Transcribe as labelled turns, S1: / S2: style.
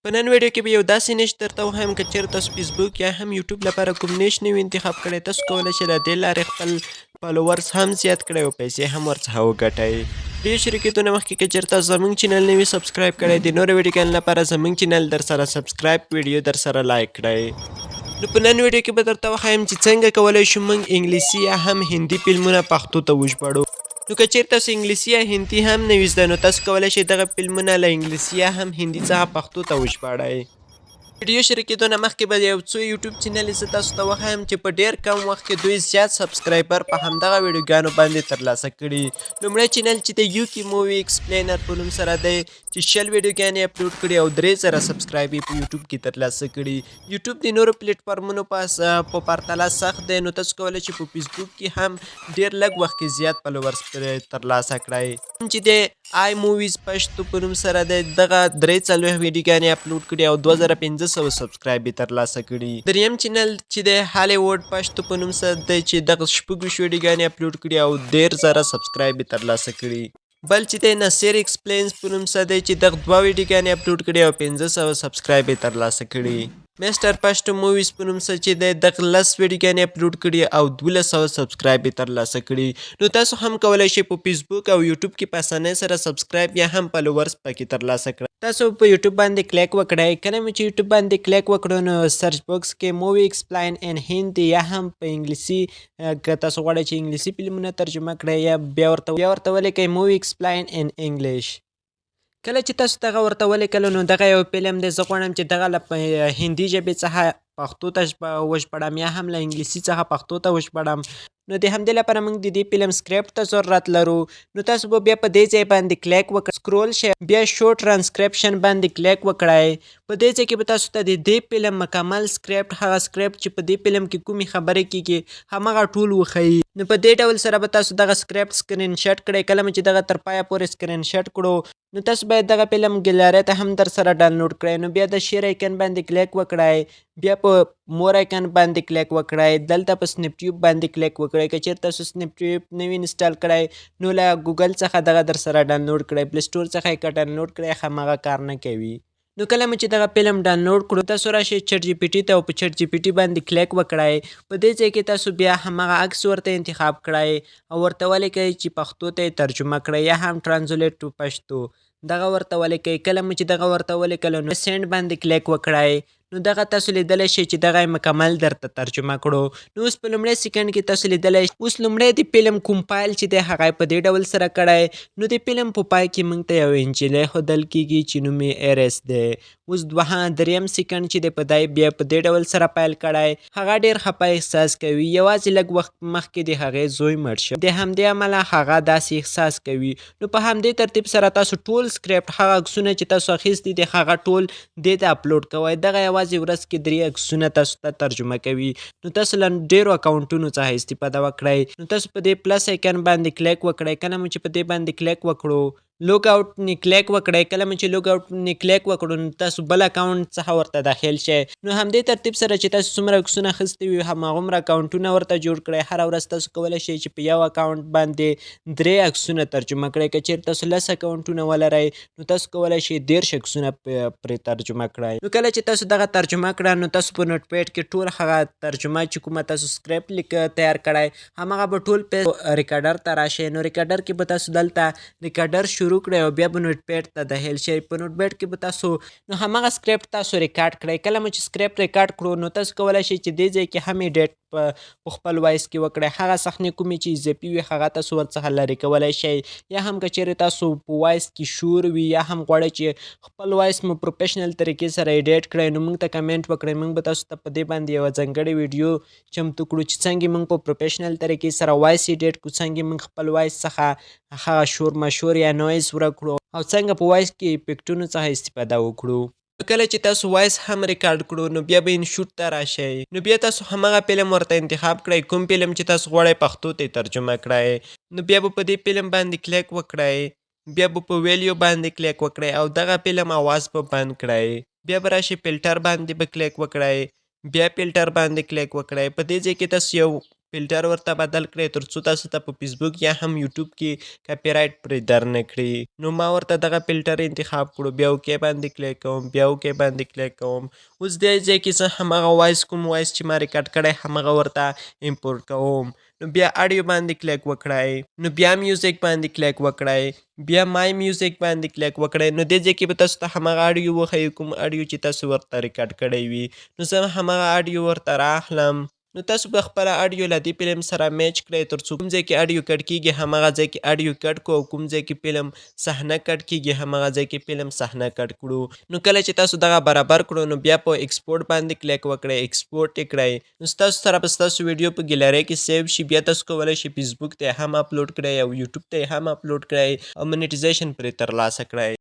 S1: په نن ویډیو کې به یو داسې niche درته وښایم، که چېرې تاسو فیسبوک یا هم یوټیوب لپاره کوم niche نه وي انتخاب کړی، تاسو کولی شئ له دې لارې خپل followers هم زیات کړئ او پیسې هم ورڅخه وګټئ. ویډیو شروع کېدو نه مخکې، که چېرې تاسو زموږ چینل نه وي subscribe کړی، د نورو ویډیوګانو لپاره زموږ چینل در سره subscribe، ویډیو در سره like کړئ. نو په نن ویډیو کې به درته وښایم چې څنګه کولی شو موږ انګلیسي یا هم هندي فلمونه پښتو ته وژباړو. نو که چېرې تاسو انګلیسي یا هندي هم نه وي زده، نو تاسو کولی شئ دغه فلمونه له انګلیسي یا هم هندي څخه پښتو ته وژباړئ. ویډیو شروع کېدو نه مخکې به یو څو یوټیوب چینل زه تاسو ته وښایم چې په ډیر کم وخت کې دوی زیات subscriber په همدغه ویډیوګانو باندې ترلاسه کړي. لومړی چینل چې د یوکی Movie Explainer په نوم سره دی چې 20 ویډیوګانې اپلوډ کړي او 3000 subscribe یې په یوټیوب کې ترلاسه کړي. یوټیوب د نورو پلیټفارمونو په پرتله سخت دی، نو تاسو کولی شئ په فیسبوک کې هم ډیر لږ وخت کې زیات followers پرې ترلاسه کړئ. چې د آی Movies پښتو په نوم سره دی، دغه 43 ویډیوګانې اپلوډ کړي او 2500 subscribe یې ترلاسه کړي. دریم چینل چې د هالیوډ پښتو په نوم سره دی چې دغه 26 ویډیوګانې اپلوډ کړي او 30,000 subscribe یې ترلاسه کړي. بل چې د نصیر Explains په نوم سره دی چې دغه دوه ویډیوګانې اپلوډ کړي او 500 subscribe یې ترلاسه کړي. Mister پښتو Movies په نوم سره چې دی، دغه 10 ویډیوګانې اپلوډ کړي او 1200 subscribe یې ترلاسه کړي. نو تاسو هم کولی شئ په فیسبوک او یوټیوب کې په اسانۍ سره subscribe یا هم followers پکې ترلاسه کړئ. تاسو په یوټیوب باندې کلیک وکړئ. کله مو چې یوټیوب باندې کلیک وکړو، نو search box کې "movie explain in Hindi" یا هم په انګلیسي، که تاسو غواړئ چې انګلیسي فلمونه ترجمه کړئ، یا بیا ورته ولیکئ "movie explain in English". کله چې تاسو دغه ورته ولیکلو، نو دغه یو فلم دی. زه غواړم چې دغه له هندي ژبې څخه پښتو ته وژباړم یا هم له انګلیسي څخه پښتو ته وژباړم. نو د همدې لپاره موږ د دې فلم سکرپټ ته ضرورت لرو. نو تاسو به بیا په دې ځای باندې کلیک وکړئ، scroll شئ، بیا شو ټرانسکرپشن باندې کلیک وکړئ. په دې ځای کې به تاسو ته د دې فلم مکمل سکرپټ، هغه سکرپټ چې په دې فلم کې کومې خبرې کیږي، هماغه ټول وښیي. نو په دې ډول سره به تاسو دغه سکرپټ سکرین شاټ کړئ. کله مو چې دغه تر پایه پورې سکرین شاټ کړو، نو تاسو باید دغه فلم ګیلری ته هم در سره ډانلوډ کړئ. نو بیا د share icon باندې کلیک وکړئ، بیا په more icon باندې کلیک وکړئ، دلته په Snaptube باندې کلیک وکړئ. که چېرته تاسو Snaptube نه وي install کړی، نو له ګوګل څخه دغه در سره ډانلوډ کړئ. Play Store څخه یې که ډانلوډ کړئ، هماغه کار نه کوي. نو کله مو چې دغه فلم ډانلوډ کړو، تاسو راشئ ChatGPT ته او په ChatGPT باندې کلیک وکړئ. په دې ځای کې تاسو بیا هماغه عکس ورته انتخاب کړئ او ورته ولیکئ چې پښتو ته یې ترجمه کړئ یا هم "translate to Pashto". دغه ورته ولیکئ. کله مو چې دغه ورته ولیکلو، نو send باندې کلیک وکړئ. نو دغه تاسو لیدلی شئ چې دغه یې مکمل درته ترجمه کړو. نو اوس په لومړی سیکنډ کې تاسو لیدلی، اوس لومړی د فلم کوم پیل چې دی، هغه په دې ډول سره کړی. نو د فلم په پای کې موږ ته یو انجلۍ ښودل کیږي چې نوم یې ایرس دی. اوس دوه دریم سیکنډ چې دی، په دی بیا په دې ډول سره پیل کړی: هغه ډیر خپه احساس کوي، یوازې لږ وخت مخکې د هغې زوی مړ شو، د همدې امله هغه داسې احساس کوي. نو په همدې ترتیب سره تاسو ټول سکرپټ، هغه عکسونه چې تاسو اخیستي دي، هغه ټول دې ته اپلوډ کوئ. دغه یوازې ورځ کې درې عکسونه تاسو ته ترجمه کوي. نو تاسو له ډیرو اکاونټونو څخه استفاده وکړئ. نو تاسو په دې plus icon باندې کلیک وکړئ. کله مو چې په دې باندې کلیک وکړو، log out نه کلیک وکړئ. کله مو چې log out نه کلیک وکړو، نو تاسو بل اکاونټ څخه ورته داخل شئ. نو همدې ترتیب سره چې تاسو څومره عکسونه اخیستي وي، هماغومره اکاونټونه ورته جوړ کړئ. هره ورځ تاسو کولی شئ چې په یو اکاونټ باندې درې عکسونه ترجمه کړئ. که چېرې تاسو 10 اکاونټونه ولرئ، نو تاسو کولی شئ 30 عکسونه پرې ترجمه کړئ. نو کله چې تاسو دغه ترجمه کړه، نو تاسو په Notepad کې ټول هغه ترجمه چې کومه تاسو سکرپټ لیک تیار کړی، هماغه به ټول په recorder ته راشئ. نو recorder کې به تاسو دلته recorder شروع کړئ او بیا به Notepad ته داخل شئ. په Notepad کې به تاسو نو هماغه سکرپټ تاسو ریکارډ کړئ. کله مو چې سکرپټ ریکارډ کړو، نو تاسو کولی شئ چې دې ځای کې هم edit په خپل voice کې وکړئ. هغه صحنې کومې چې اضافي وي، هغه تاسو ورڅخه لرې کولی شئ، یا هم که چېرې تاسو په voice کې شور وي یا هم غواړئ چې خپل voice مو professional طریقې سره edit کړئ، نو موږ ته کمنټ وکړئ. موږ به تاسو ته په دې باندې یوه ځانګړې ویډیو چمتو کړو چې څنګه موږ په professional طریقې سره voice edit کړو، څنګه موږ خپل voice څخه هغه شور مشور یا noise ورک کړو او څنګه په voice کې افکټونو څخه استفاده وکړو. کله چې تاسو voice هم ریکارډ کړو، نو بیا به InShot ته راشئ. نو بیا تاسو هماغه فلم ورته انتخاب کړئ، کوم فلم چې تاسو غواړئ پښتو ته ترجمه کړئ. نو بیا به په دې فلم باندې کلیک وکړئ، بیا به په ویلیو باندې کلیک وکړئ او دغه فلم اواز به بند کړئ. بیا به راشئ، فلټر باندې به کلیک وکړئ، بیا فلټر باندې کلیک وکړئ. په دې ځای کې تاسو یو فلټر ورته بدل کړئ، ترڅو تاسو ته په فیسبوک یا هم یوټیوب کې کپي رایټ پرې در نه کړي. نو ما ورته دغه فلټر انتخاب کړو، بیا OK باندې کلیک کوم، بیا OK باندې کلیک کوم. اوس دې ځای کې زه هماغه voice، کوم voice چې ما ریکارډ کړی، هماغه ورته import کوم. نو بیا audio باندې کلیک وکړئ، نو بیا music باندې کلیک وکړئ، بیا my music باندې کلیک وکړئ. نو دې ځای کې به تاسو ته هماغه audio وښیي کوم audio چې تاسو ورته ریکارډ کړی وي. نو زه هماغه audio ورته رااخلم. نو تاسو به خپله audio له دې فلم سره match کړئ، ترڅو کوم ځای کې audio cut کیږي هماغه ځای کې audio cut کړو، او کوم ځای کې فلم صحنه cut کیږي هماغه ځای کې فلم صحنه cut کړو. نو کله چې تاسو دغه برابر کړو، نو بیا په export باندې کلیک وکړئ، export یې کړئ. نو ستاسو سره به ستاسو ویډیو په ګیلری کې save شي. بیا تاسو کولی شئ فیسبوک ته هم اپلوډ کړئ او یوټیوب ته هم اپلوډ کړئ او monetization پرې ترلاسه کړئ.